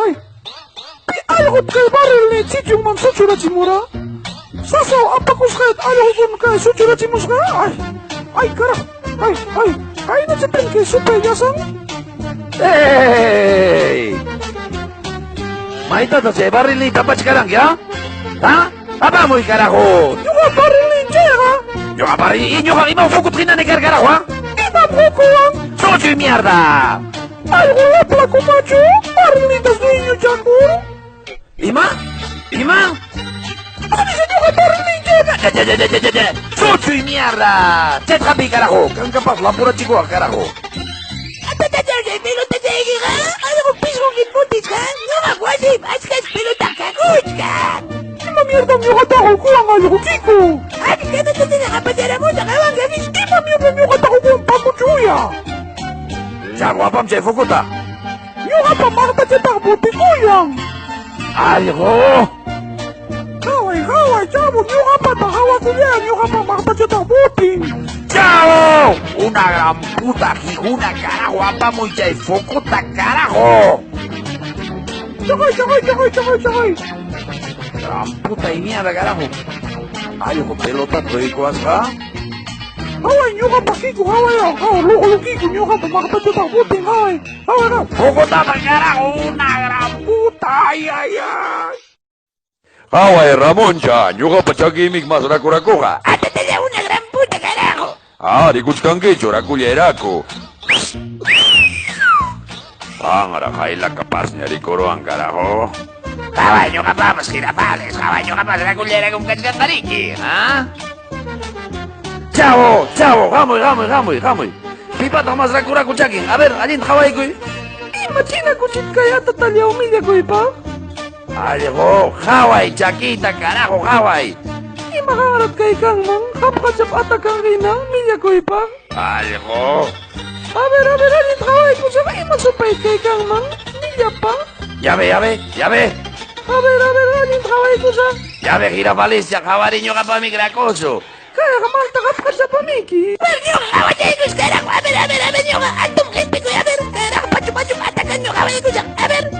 Ay, pi allqut kay barrilni chichunman suchurachimura? Sasaw apakusqayta allqukuna kay suchurachimusqa? Ay, ay carajo, ay, ay, kaynachatin kay supay llasan? ¡Ey! Maytataq chay barrilniyta apachkaranki, ha? Ha? Apamuy, carajo! Ñuqa barrilnin chayqa! Ñuqa barril, ñuqa ima fukut hinani kar, carajo, ha? Ima fukuwan? ¡Suchuy mierda! Allqu laplakumachu? Barrilnitas dueñochanku? Ima? Ima? Anisha ñuqa barrilnin chayqa! Ya, ya, ya, ya, ya, ya, ya. ¡Suchuy mierda! ¡Chetqapi, carajo! Kankapas lampurachikuwaq, carajo! Ima mierda ñuqataqa ukuwan allqukiku? Ima mierda ñuqataqa ukuwan pamuchuya? Chavo, apam chay fukuta! Ñuqapa maqtachataq butikuyan! ¡Allqu! Qhaway, qhaway, chavo, ñuqapata hawakullaya ñuqapa maqtachataq butin! ¡Chavo! ¡Una gran puta jijuna, carajo! ¡Apamuy chay fukuta, carajo! Chaqay, chaqay, chaqay, chaqay, chaqay! Gran puta y mierda, carajo! Allqu pelotata uykuwasqa? Qhaway, ñuqapa kiku, qhaway, qhaway, luqlukiku, ñuqapa maqtachataq butin, qhaway, qhaway, qhaway! ¡Fukuta, carajo! ¡Una gran puta! ¡Ay, ay, ay! Qhaway Ramoncha, ñuqapa chakiymi mas rakurakuqa. Una gran puta, carajo! Ah, rikuchkankichu rakulla Qanraq haylaka pasña rikuruwan, carajo. Qhaway ñuqapapas jirafales, qhaway ñuqapas rakullarakum kachkanqariki, ha? Chavo, chavo, hamuy, hamuy, hamuy, hamuy. Pipataq mas rakuraku chakin? A ver, allinta qhawaykuy. Ima china kuchit kay atatallaw millakuypaq? Allqu, qhaway chakita, carajo, qhaway. Ima qanrat kay kanman? Hapqachap atakan hina millakuypaq? Allqu. A ver, allinta qhawaykusaq ima supayt kay kanman? Millapa? Ya ve, ya ve, ya ve. A ver, allinta qhawaykusaq. Ya ve, jirafales, ya qhawari ñuqapami gracoso. Kayqa malta hapqachapamiki. A ver, ñuqa qhawachaykus, carajo. A ver, a ver, a ver, ñuqa altum qhispikuy, a ver, carajo, pachu, pachu, atakan ñuqa qhawaykusaq. A ver.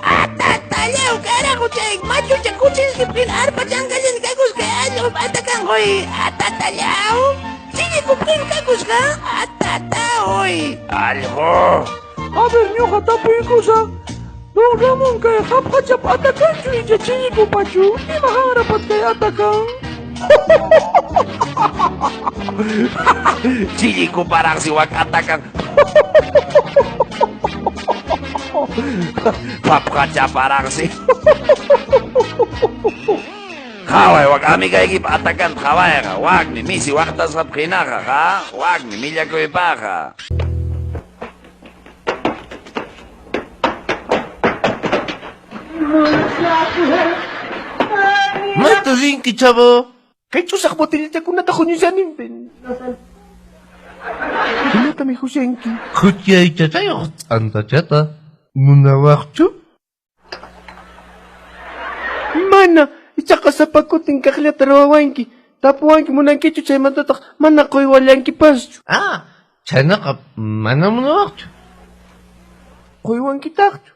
Atatallaw, carajo, chay machucha kuchinskipin arpa chankallan kakusqa, allqu atakan huy. Atatallaw. Chillikupin kakusqa, atatahoy. Allqu. A ver, ñuqa tapuykusaq. Don Ramón kay hapqachap atakanchu icha chillikupachu? Ima qanrapat kay atakan? Chillikuparaqsi wak atakan. Papqachaparaqsi. Qhaway wak amigaykipa atakan qhawayqa. Wakmi misi waqtasqap hinaqa, ha? Wakmi millakuypaqqa. Mayta rinki, chavo? Kay ch'usaq botellachakunata huñushaninpi. Imata mikhushanki? Khuchaychachayuq t'antachata munawaqchu? Mana, ichaqa sapa kutin kaqllata ruwawanki. Tapuwanki munankichu chaymantataq mana quywallankipaschu. Ah, chhaynaqa mana munawaqchu. Quywankitaqchu?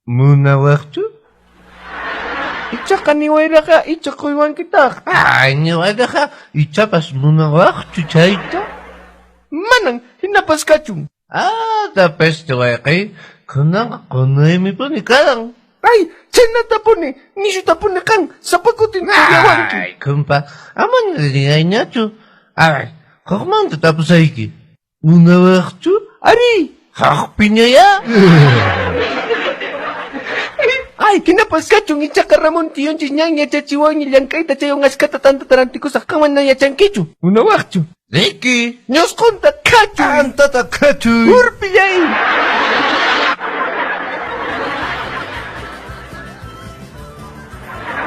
Munawaqchu? Ichaqa niwayraqa icha quywankitaq. Ay, niwayraqa ichapas munawaqchu chayta? Manan, hinapas kachun. Ah, tapeste wayqi, kunanqa qunuymipuni karan. Ay, chhaynatapuni, nishutapuni qan, sapa kutin tuyawanki. Ay, kumpa, amaña riayñachu. A ver, hukmanta tapusayki. Munawaqchu? Ari. Haqpiñayá. Ay, hinapas kachun, ichaqa Ramón tiyunchis ñan yachachiwanña llank'ayta chaywan ashkhata tantata rantikusaq, qan mana yachankichu. Munawaqchu? Riki. Ñusqunta khachuy. Tantata khachuy. Urpillay.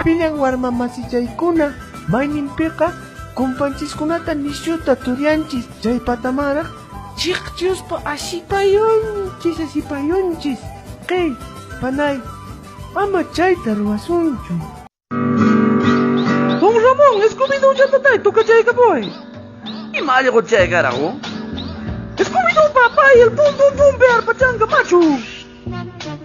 Pillan warma masichaykuna mayninpiqa kumpanchiskunata nishuta turianchis chay patamaraq chiqchuspa asipayunchis asipayunchis. Qey, panay, ama chayta ruwasunchu. Don Ramón, Scooby-Doo chatatay tukachaykapuway. Ima allqu chay carajo? Scooby-Doo papay, el pum pum pum pe arpachanka machu.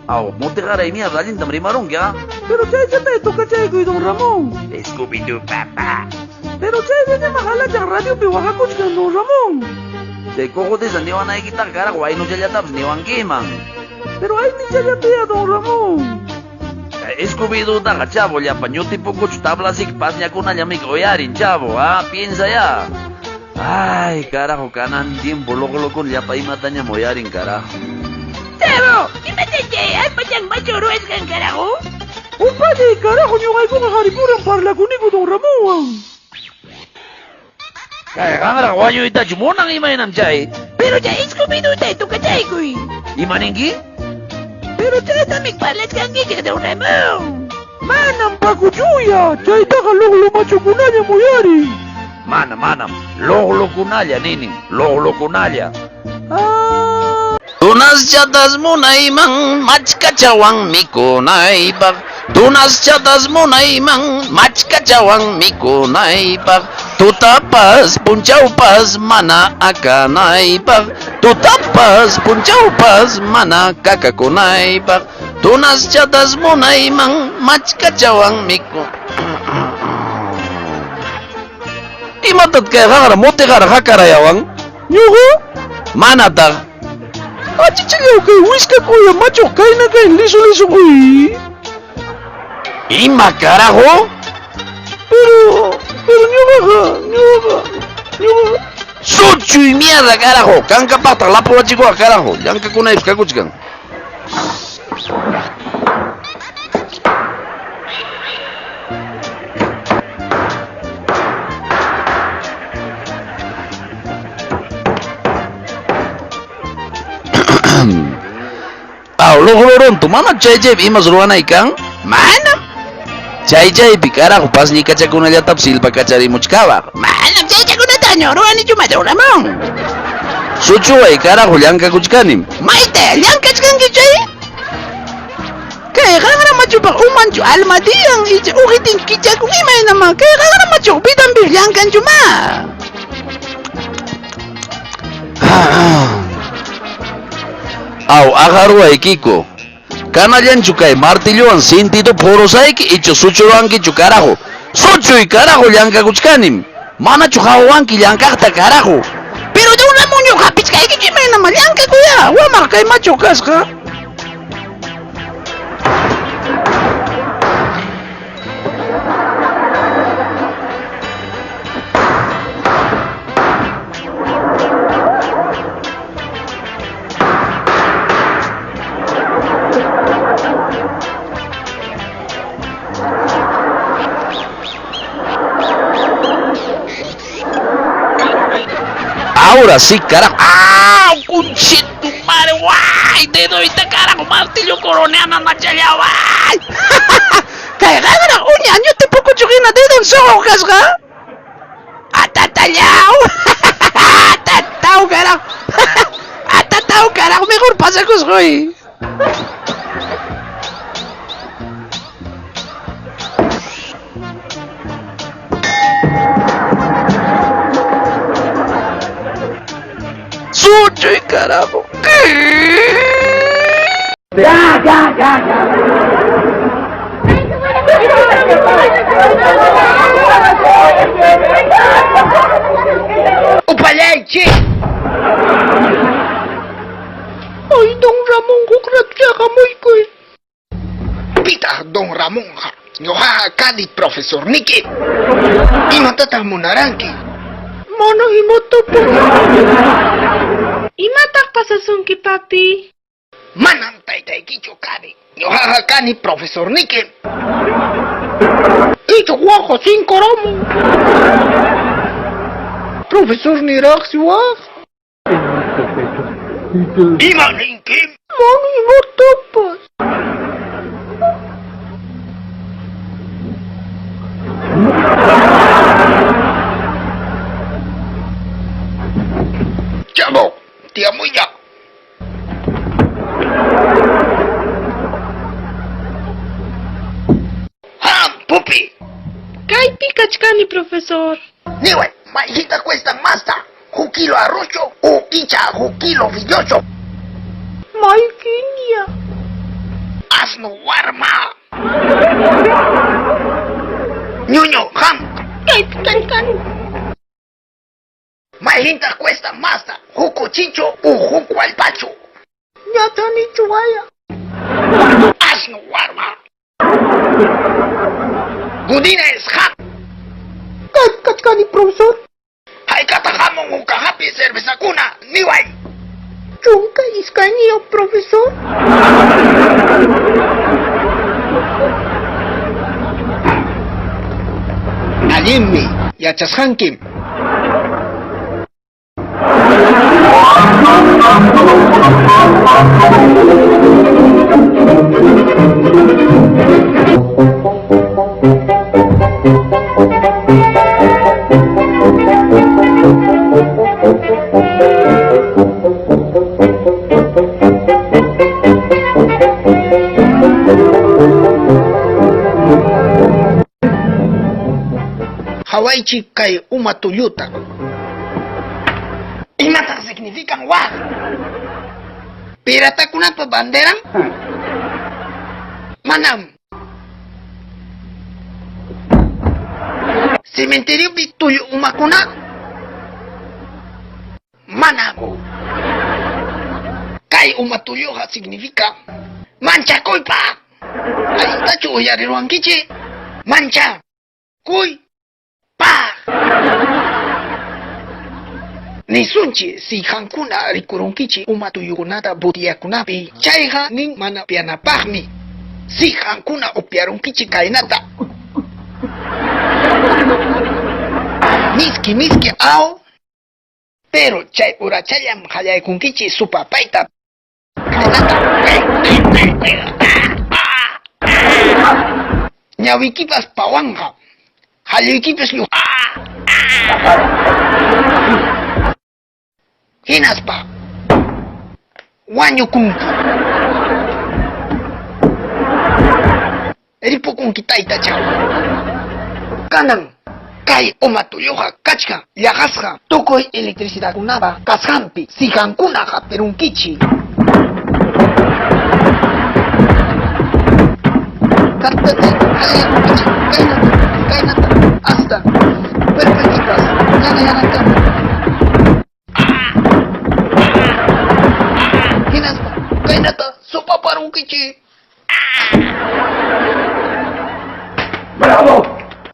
Aw, mutiqaray mierda allintam rimarunki, ah? Pero chay chatay tukachaykuy, don Ramón. Scooby-Doo papá. Pero chayllañama halachan radiopi waqakuchkan, don Ramón. Chay cojotisa niwanaykitaqa carajo waynuchallatapis niwankiman. Pero aynichallapiya, don Ramón. Scooby-Dootaqa chavo llapa ñutipukuchu tablasik pasñakunallamiki uyarin chavo, ah, piensa ya. Ay, carajo, kanan tiempo loco llapa imatañam uyarin carajo. Chavo, imata chay arpachan machu ruwasqan carajo? Upallay, carajo, ñuqaykuqa qharipuran parlakuniku don Ramónwan. Kay qanraq wañuytachu munan imaynam chay. Pero chay Scooby-Doota tukachaykuy. Ima ninki? Pero chaytamik parlachkankichik, don Ramón. Manam pakuchuya, chaytaqa luqlu machukunallam uyarin. Mana, manam, luqlukunalla ninin, luqlukunalla. Ah. Tunaschatas munayman machkachawan mikunaypaq. Tunaschatas munayman machkachawan mikunaypaq. Tutapas punchawpas mana akanaypaq. Tutapas punchawpas mana kakakunaypaq. Tunaschatas munayman machkachawan miku. Imatat kay qanra mutiqara hakarayawan? Ñuqa? Manataq. Achichillaw kay wiskakuya machuq kayna kay lisu lisu uy. Ima carajo? Pero ñuqaqa, ñuqaqa, ñuqaqa. Suchuy mierda carajo, kankapaqtaq lapurachikuwaq carajo, llank'akunaypis kakuchkan. Aw, luqluruntu, mana chay chaypi imas ruwanay kan? Manam. Chay chaypi carajo pasñikachakunallatapis silpakacharimuchkawaq. Manam chaychakunata ruwanichu don Ramón. Suchuway carajo llank'akuchkanim. Mayta llank'achkanki chay? Kay qanra machupaq umanchu alma tiyan icha uqitinchu kichakun imaynama kay qanra machuq vidanpis llank'anchu ma. Aw, aqharuway Kiko. Kanallanchu kay martillowan sintitupa hurusayki icha suchuruwankichu carajo. Suchuy carajo llank'akuchkanim. Manachu hawawanki llank'aqta carajo. Pero don Ramón ñuqa hapichkaykichu imaynama llank'akuya wamaq kay machuq kasqa. Ahora sí, carajo. ¡Ah! ¡Conchito madre! ¡Guay! ¡Dedo y carajo! ¡Martillo coroneana nachalla! ¡Guay! ¡Kay qanra uña ñuti pukuchuqhina dedon suqu kasqa! ¡Atatallaw! ¡Atataw, carajo! ¡Atataw, carajo! ¡Mejor pasakusqoy! Suchuy, carajo. Ya, ya, ya, ya. ¡Upallaychi! Ay, don Ramón, huk ratulla hamuykuy. Pitaq don Ramónqa, ñuqaqa kani profesorniki. Imatataq munaranki? Mana imatapas. Imataq pasasunki, papi? Manam taytaykichu kani. Ñuqaqa kani profesorniki. Icha waqa sinkaramun. Profesor niraqsi waq. Ima ninki? Mana imatapas. Kaypi kachkani, profesor. Niway, mayhita cuesta masta? Huk kilo arrocho o icha huk kilo fideocho? Maykinya. Asno warma. Ñuño, ham. Kaypi kachkani. Mayhinta cuesta masta? Huk chincho o huk wallpacho? Yachanichu waya. Asno warma. Gudina es ham. Kaypi kachkani, profesor. Haykata hamun ukahapi cervezakuna, niway. 12, profesor. Allinmi, yachasqankim. Hawaichi kay uma tulluta. Imataq significan waq? Piratakunapa banderan? Manam. Cementeriopi tullu umakuna? Manam. Kay uma tulluqa significa manchakuypa. Allintachu uyariruwankichik? Mancha. Kuy. Pa. Nisunchi si hankuna rikurunkichi uma tullukunata butiyakunapi chayqa nin mana upianapaqmi. Si hankuna upiarunkichi kaynata. Miski miski aw. Pero chay urachallam qallaykunkichi supapayta. Kaynata. Ñawikipas pawanqa. Halluykipas llu. Hinaspa. Wañukunki. Ripukunki taytachaw. Kanan. Kay uma tulluqa kachkan llaqasqa tukuy electricidadkunapa kasqanpi sihankuna hapirunkichi. Karpete qallaykunkichi kaynata kaynata hasta cuerpoykipas yana yanakama. Hinaspa kaynata supaparunkichi.